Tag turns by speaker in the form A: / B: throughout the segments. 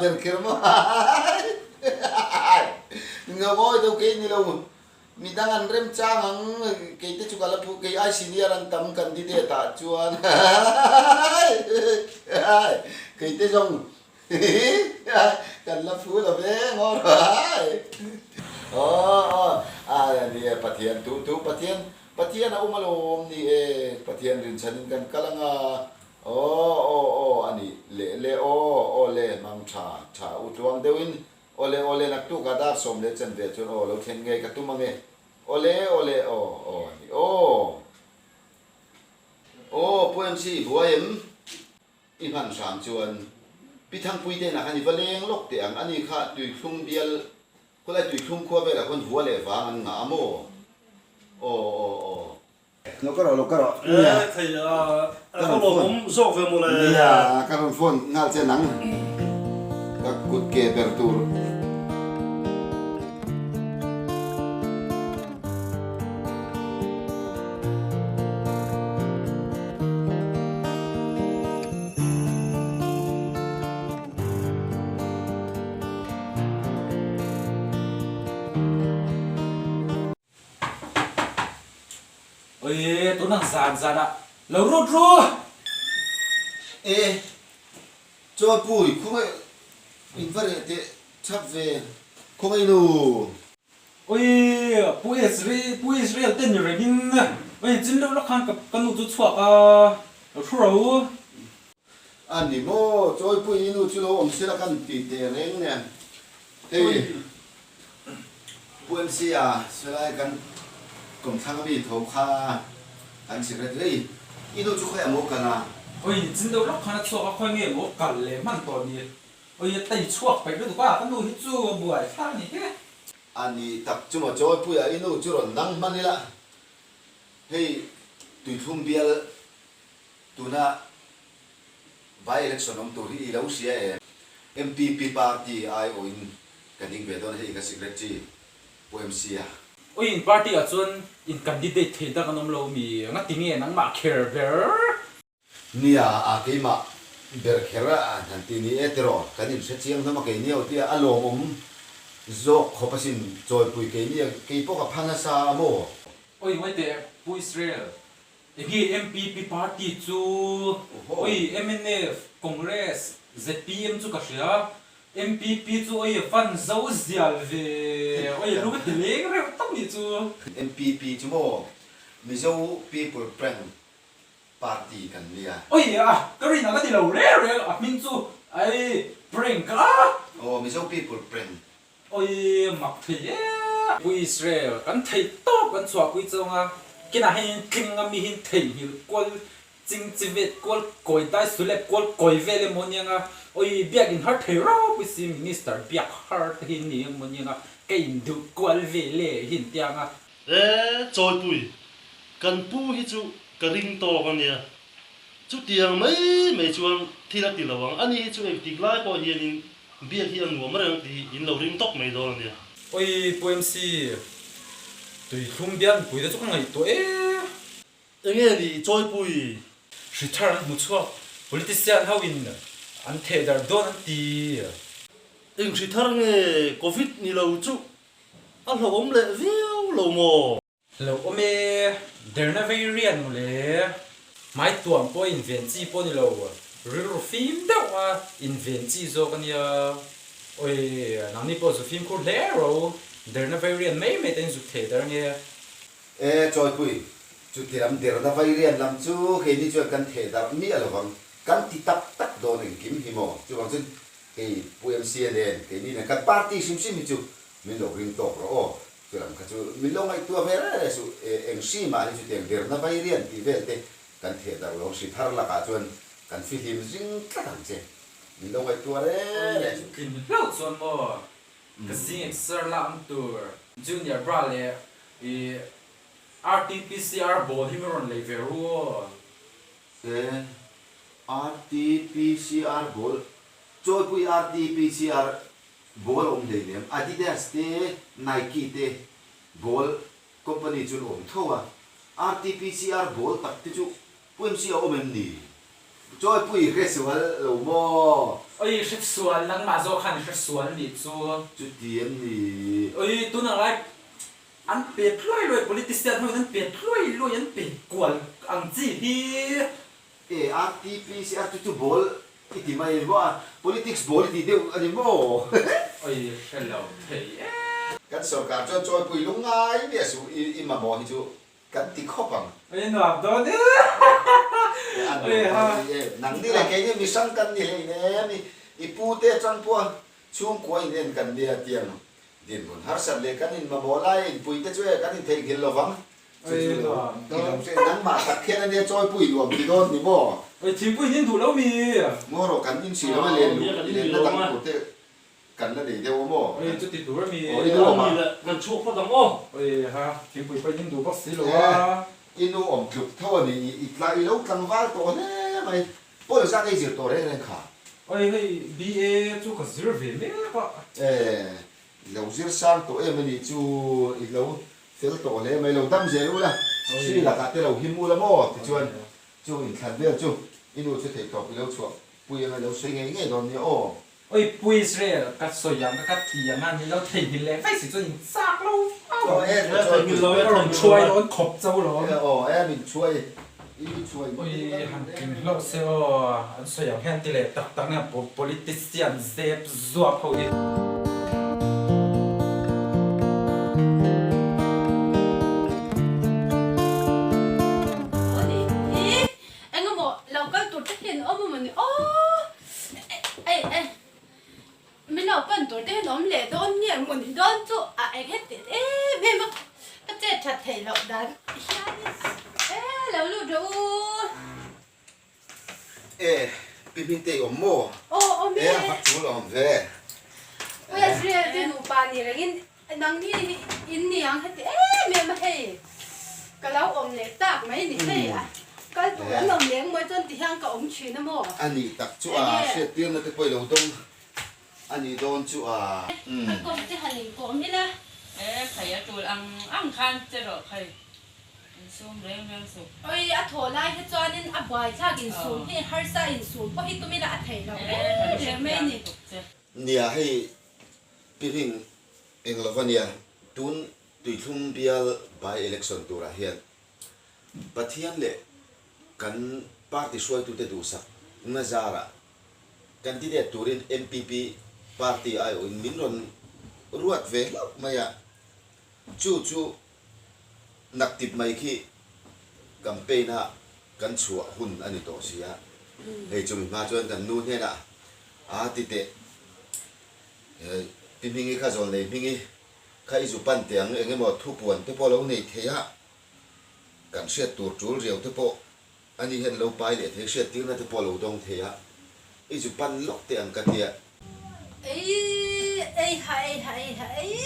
A: ber kher maw Ngo ngawi deuh kei ni lo midang an remchang ang kei te chu ka la phu kei ai senior an tam candidate ah chuan kei te zawng kan la phu lo ve ngaw rawh aw aw a ni e Pathian thu thu Pathian Pathian a awm alawm ni e Pathian rinchhanin kan kal anga Aw aw aw a nih leh le aw aw le mang tha tha u tluang deuhin aw le aw le naktuk ah dar 10 chen ve chuan aw lo thlen ngei ka tum ange aw le aw le aw aw a nih aw aw Pu MC i buai em i hman hram chuan Pi Thangpui te inah khan i va leng lawk teh ang ani kha tuithlung bial khawlai tuithlung khua velah khawn vua leh vang an ngah a maw aw aw aw. Lo ka rawh, lo ka rawh. Nia.
B: Thei a, ka rawn awm zawk ve mawle.
A: Nia, ka rawn phone nghal che nang. Ka kut ke ber tur.
C: Oi, tunang zan zan ah lo rut ru!
A: E, Chawlpui, khawngaih in va reh teh chhap ve, khawngaih nu.
C: Oi, Pu Israel, Pu Israel te ni reng in, oi, chin deuh lawk khan ka nu chu chhuak a, lo thu ro.
A: A ni maw, Chawlpui i nu chu lo awm sela kan ti teh reng nen. Hei, Pu MC a sawi kan kawmthlang ami tho kha kan secretary hei i nu chu khawi a maw kal a?
C: Oi, chin deuh lawk khan a chhuak a, khawi nge maw kal leh hman tawh ni? Oi, a tei chhuak peih lutuk a, ka nu hi chu a buai thla a ni hi.
A: A ni tak chu maw Chawlpui a i nu chu rawn nang hman ila, hei tuithlum bial Tuna by election awm tur hi i lo hria em? MPP party aiawhin ka ding ve dawn a, hei ka secretary Pu MC a.
C: Oi in party ah chuan in candidate thei dak an awm lo mi? Ngati nge nangmah kher ber?
A: Nia a keimah ber kher a han ti ni e tiraw, kan inhre chiang hlawm a keini ho tia a lawmawm zawk khawp asin chawipui keini a keipawh ka pha nasa a maw?
C: Oi ngawi teh Pu Israel, Enge MPP party chu oi mnf, Congress, zpm chu ka hria, MPP chu oi van zo zial ve oi lung a ti leng reuh tak nih chu.
A: MPP chu maw Mizo People Prank Party kan nia.
C: Oi a ka rin ang a ni lo reng reng a hming chu ai prank a.
A: Aw Mizo People Prank
C: Oi mak thei e. Pu Israel kan theih tawp kan chhuahpui chawng a, kinah hian tling a mi hi theihnghilh kual ching chi vet kual kawi dai sulep kual kawi vel emaw aniang a, oi biak in har thei ropui si minister biak har te hi ni emaw aniang a, ka in duh kual vel e hi an tiang a.
B: E Chawipui, kan pu hi chu ka ring tawk ania, chutiang mai mai chuan thil a ti lo ang, ani hi chu engtik lai pawh hianin Biak hi a nuam reng tih hi in lo ring tawp mai dawn a nia.
C: Oi Pu MC, tui thlum biak mipui te chu ka ngaihtuah e.
B: Enge ni Chawipui?
C: Hri thar an hmu chhuak, politician ho in an theh darh dawn an ti.
B: Eng hri thar nge Covid ni lo chu a hlauhawm leh viau lo maw?
C: Lo awm e, derna vei rian maw le. Hmai tuam pawh inven chi pawh ni lo, rilru fim deuh a inven chi zawk a nia. Oi, nangni pawh zu fimkhur hle ro, derna vei rian mai mai te in zuk thei der nge.
A: E, Chawipui, chuti lam derna vei rian lam chu keini chuan kan theh darh miah lovang, kan ti tak tak dawn engkim hi maw? Chuvang chuan kei Pu MCA nen keini nen kan party hrim hrim hi chu min lo ring tawk rawh aw. Chulam kha chu min lo ngaihtuah ve reng reng suh, eng hri mah hi chutiang derna vai rian tih vel te kan theh darh lo, hri thar lakah chuan kan fihlim zing tlat ang che, min lo ngaihtuah reng reng suh.
C: Tlin hlauh chuan maw ka zing exer la ang tur. Junior bra leh i RTPCR ball hi min rawn lei ve ru aw.
A: E RTPCR ball, Chawipui RTPCR Ball awm hleinem, Adidas te, Nike te ball company chu an awm tho a, RTPCR ball tak te chu Pu MC a awm em ni? Chawipui i hre sual lo maw?
C: Oi, hre sual, nangmah zawk khan i hre sual nih chu.
A: Chuti em ni?
C: Oi, tunang lai an pet hluai hluai, politician hoin an pet hluai hluai, an pet kual ang chi hi.
A: E, RTPCR chu chu ball i ti mai maw a, politics ball i ti deuh a ni maw?
C: Oi, hre lo thei e.
A: Kan sorkar chuan chawipui lungngai miah suh i mamawh hi chu Kan ti khawp ang.
C: Oi nuam dawn e.
A: A nuam dawn e. Nang ni leh kei ni mihrang kan ni hlei nem i i pu te atang pawh chhungkua in en kan nia tiang dinhmun harsat leh kan in mamawh lai a inpui te chu e kan intheihnghilh lo vang. Chu chu lo i lo hre nangmah tak khian ania chawipui nuam ti dawn ni maw?
C: Oi thingpui in duh lo mi?
A: Ngaw rawh kan in hrih lo a len luh lenna dang tur te Kan la nei deuh a maw?
C: Oi, chuti tur a mi?
A: Aw, i nu awm a.
B: Ani leh kan chhuak phawt ang aw.
C: Oi, ha, thingpui pawh in duh bawk si lo a.
A: I nu awm tluk tho a ni, i tla i lo tlangval tawh hle mai. Pawl zat ei zir tawh reng reng kha.
C: Oi, hei BA chu ka zir ve mek a.
A: E, i lo zir sang tawh em a nih chu, i lo fel tawh hle mai, lo dam zel ula, hri lakah te lo him ula maw? Tichuan, chu inthlan vel chu i nu chu theihtawp i lo chhuah pui anga i lo sawi ngei ngei dawn nia aw.
C: Oi Pu Israel, ka sawi ang ka ti ang a, ni lo theihnghilh leh vaih si chuan in chak lo vau ang. Ka rawn chhuai dawn khawp cho lo. Oi han tling hlauh se aw, an sawi ang hian ti leh tak tak nia politician zep zuap ho hi.
D: Engemaw lo kal tur te hian awm a mawni aw. Ei ei min lo pan tur te hian awm leh dawn nge mun dawn chu a eng het teh em em a ka chet that theih loh dan hianin e lo lut rawh u.
A: E pi hming te i awm maw?
D: Aw awm e.
A: E a vak chu la awm ve.
D: Israel te nupa ni rengin Nangni hi in ni ang heti em em a hei ka lo awm leh tak mai ni hei a kal tur an awm leng mawi chuan ti hian ka awm thin a maw?
A: A nih tak chu a hriattirna te pawh i lo dawng a nih dawn chu a.
D: Ka kawm te han inkawm ila.
E: E khai a tul ang ang khan che rawh khai insum reng reng suh.
D: Oi a thawh lai hi chuanin a buaithlak insum hi harsa insum pawh hi tum ila a theih loh reng reng mai a ni.
A: Nia hei Pi Hming, eng lo va nia, tun Tuithlum bial by election turah hian Pathian leh kan party hruaitute duhsak na zarah candidate turin MPP party aiawhin min rawn ruat ve hlauh mai a, chu chu naktip mai khi campaign a kan chhuah hun a ni tawh si a, hei chumi hma chuan kan nu hnenah a ti teh. Pi Hmingi kha zawl nei Hmingi kha i zu pan teh ang eng emaw thupuan te pawh lo nei thei a, kan hriat tur tul riau te pawh ani hian lo pai leh thei, hriat tirna te pawh lo dawng thei a, i zu pan lawk teh ang ka tia.
D: Ei ei ha ei ha ei ha ei.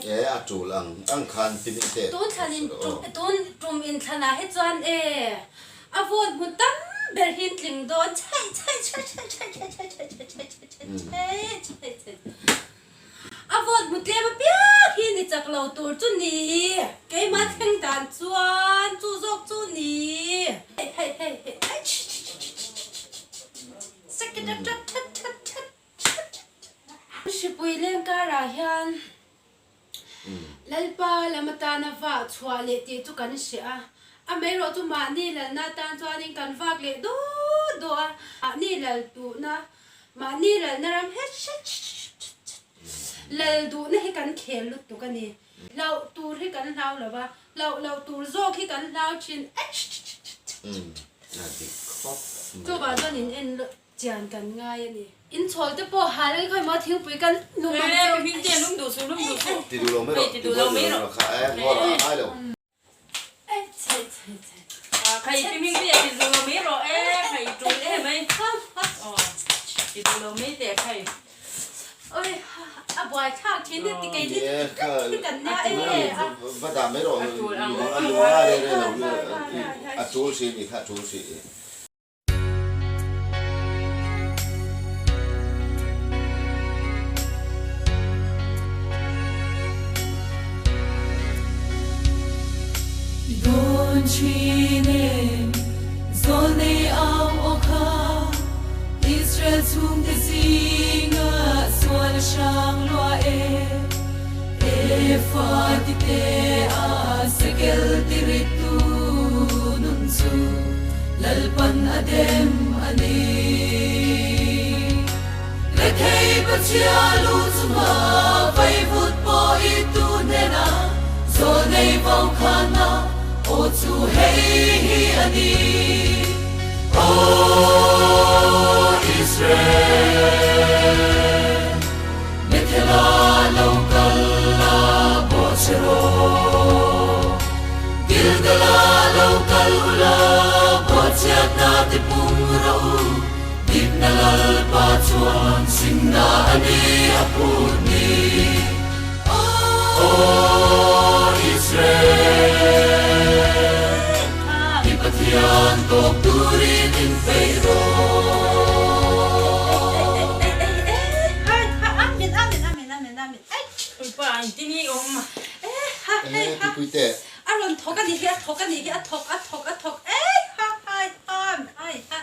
A: E a tul ang ang khan ti mi te.
D: Tun thlan in tun tum in thlan ah hi chuan e a vote hmu tam ber hi in tling dawn chheih chheih chheih chheih chheih chheih chheih chheih chheih chheih chheih chheih chheih chheih a vote hmu tlem apiang hi ni chak lo tur chu ni keimah thleng dan chuan chu zawk chu ni hei hei hei hei Hripui leng karah hian Lalpa lam atana vah chhuah leh tih chu kan hre a, amaherawh chu mahni lalna atan chuanin kan vak leh dawt dawh a, mahni lal duhna, mahni lalna ram het hret hret lal duhna hi kan khel lutuk a ni. Hlauh tur hi kan hlau lo va, hlauh loh tur zawk hi kan hlau thin. Chuvang chuan in en chian kan ngai a ni. In chhawl te pawh hal ang khawi maw thingpui kan lum ang cheu.
A: Ti duh lo mai rawh, ti duh lo mai rawh kha e, ngaw rawh a ngai lo. Va dah mai rawh, a lung a rei rei lo, a tul si a nih kha, a tul si.
F: thin em? Zawlnei au aw kha Israel chhungte zingah sual a hrang lua e. Efa ti te a sekel ti rittu nun chu Lalpan a dem a ni. Rethei Pachhia lu chunga vaivut pawh i tu hnena zawlnei vaukhana aw chu hei hi a ni, Aw Israel, Bethel-a lo kal la bawh che rawh, Gilgal-a lo kal u la bawh chhiatna ti pung rawh u. Dikna Lalpa chuan simna a ni a phut ni. Aw Israel, i Pathian tawk turin inpeih rawh.
D: A rawn thawk a nih hi, a thawk a nih hi, a thawk, a thawk, a thawk, ei ha hai ha hai ha.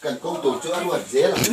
A: Kan kawng tur chu a ruat zel ang.